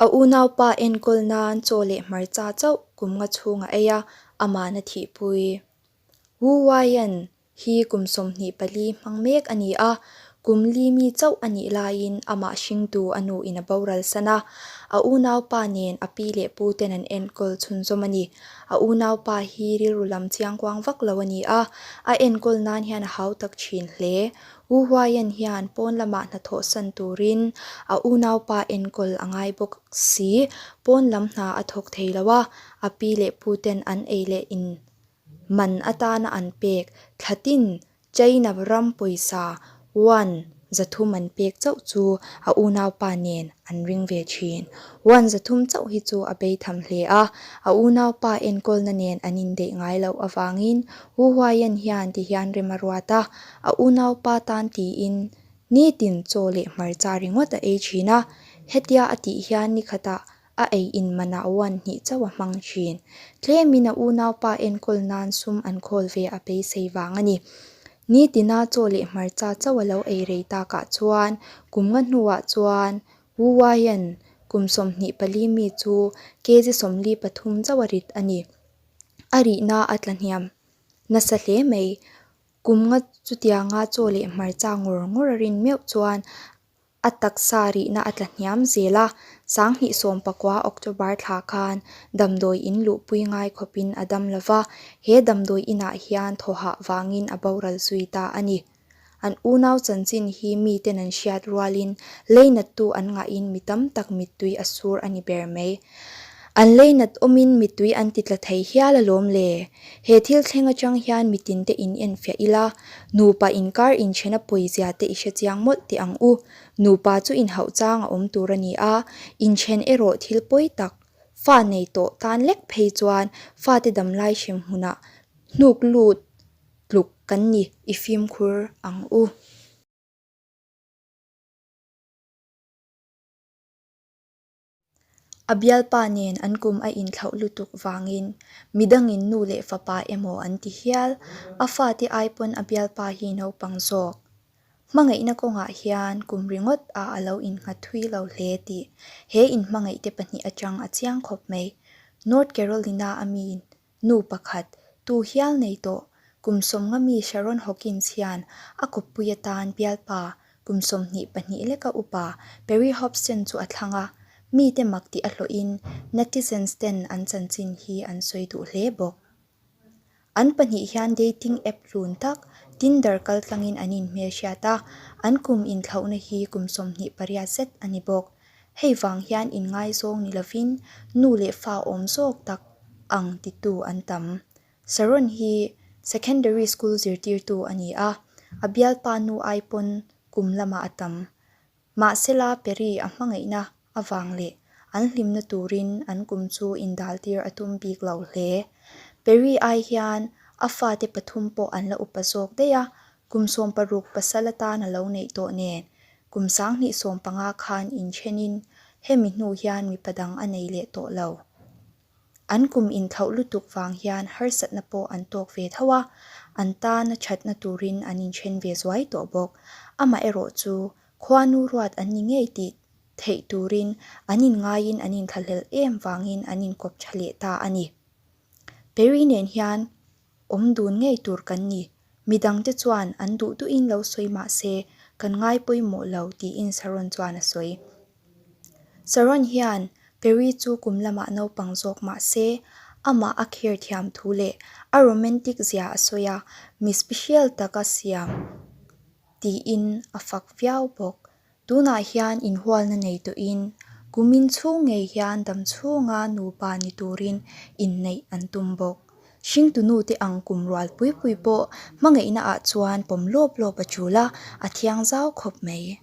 A unaupa enkawl nan chaw leh hmarcha chauh kum nga chhung a ei a, aman a thihpui. Wu Waian hi kum 24 hmang mek a ni a, kum li mi chauh a nih laiin amah hringtu a nu in a boral san a, a unaupa nen a pi leh pu ten an enkawl chhunzawm a ni. A unaupa hi rilru lam chiangkuang vak lo a ni a, a enkawl nan hian a hau tak thin hle. U Huaian hian pawn lamah hnathawh san turin a unaupa enkawl a ngai bawk si, pawn lam hna a thawk thei lo a, a pi leh pu ten an ei leh in man atana an pek thlatin China ram pawisa yuan 300 an pek chauh chu a unaupa nen an ring ve thin. Yuan 300 chauh hi chu a bei tham hle a, a unaupa enkawlna nen an indeih ngai loh avangin Wu Huaian hian ti hian rem a ruat a, a unaupa tan tiin nitin chaw leh hmarcha ringawt a ei thin a, hetia a tih hian nikhatah a ei in manah yuan hnih chauh a hmang thin. Tlemin a unaupa enkawl nan sum an khawl ve a beisei vang a ni. Nitina chaw leh hmarcha chauh a lo ei rei takah chuan kum nga hnuah chuan Wu Waian kum 24 mi chu kg 43 chauh a rit a ni. A rihna a tla hniam nasa hle mai. Kum nga chutianga chaw leh hmarcha ngawr ngawr a rin meuh chuan A taksa rihna a tla hniam zel a, 2019 October thla khan damdawi in luhpui ngai khawpin a dam lo va, he damdawi inah hian thawhah vangin a boral zui ta a ni. An unau chanchin hi miten an hriat rualin leinattu an ngahin mi tam tak mittui a sur a ni ber mai. An leinat awmin mittui an ti tla thei hial alawm le. He thil thleng atang hian mitinte in enfiah ila, nupa inkar inchhena pawizia te i hre chiang mawlh teh ang u. Nupa chu inhauh chang a awm tur a ni a, inchhen erawh thil pawi tak, fa nei tawh tan lek phei chuan fate damlai hrem hmunah hnuk lut tluk kan ni i fimkhur ang u. A bialpa nen an kum a inthlauh lutuk vangin midangin nu leh fapa emaw an ti hial. A fate ai pawn a bialpa hi naupang zawk. Hmangaihna kawngah hian kum ringawt ah a lo innghat thui lo hle tih he inhmangaihte pahnih atang a chiang khawp mai. North Carolina a mi Nu pakhat, tu hial nei tawh, kum 50 mi Sharon Hawkins hian a kawppui atan bialpa kum 22 leka upa Perry Hobson chu a thlang a, mite mak tih a hlawhin netizens ten an chanchin hi an sawi duh hle bawk. An pahnih hian dating app hlun tak Tinder kaltlangin an inhmelhriat a, an kum inthlauhna hi kum 28 zet a ni bawk. Hei vang hian inngaizawng ni lovin nu leh fa awm zawk tak ang titu an tam. Sharon hi secondary school zirtirtu a ni a, a bialpa nu ai pawn kum lamah a tam. Mahsela Perry a hmangaihna avang leh an hlimna turin an kum chu indaltir a tum bik lo hle. Perry ai hian a fate pathum pawh an la upa zawk daih a, kum 60 pasal atan a lo neih tawh nen Kum 2015 khan inthenin hemi hnu hian mipa dang a nei leh tawh lo. An kum inthlauh lutuk vang hian harsatna pawh an tawk ve tho a, an tana thatna turin an inthen ve zuai tawh bawk. Amaherawh chu khuanu ruat an ni ngei tih theih turin an inngaiin an inthlahlel em vangin an inkawp tha leh ta a ni. Perry nen hian awm dun ngei tur kan ni. Midangte chuan an duh duhin lo sawi mah se kan ngai pawimawh lo tiin Sharon chuan a sawi. Sharon hian Perry chu kum lamah naupang zawk mah se amah a care thiam thu leh a romantic zia a sawi a, mi special taka siam tiin a fak viau bawk. Tunah hian inhualna nei tawhin kumin chhung ngei hian dam chhunga nupa ni turin inneih an tum bawk. Hringtunu te ang kum rual pui pui pawh hmangaihna ah chuan pawm lawp lawp a tul a, a thiang zau khawp mai.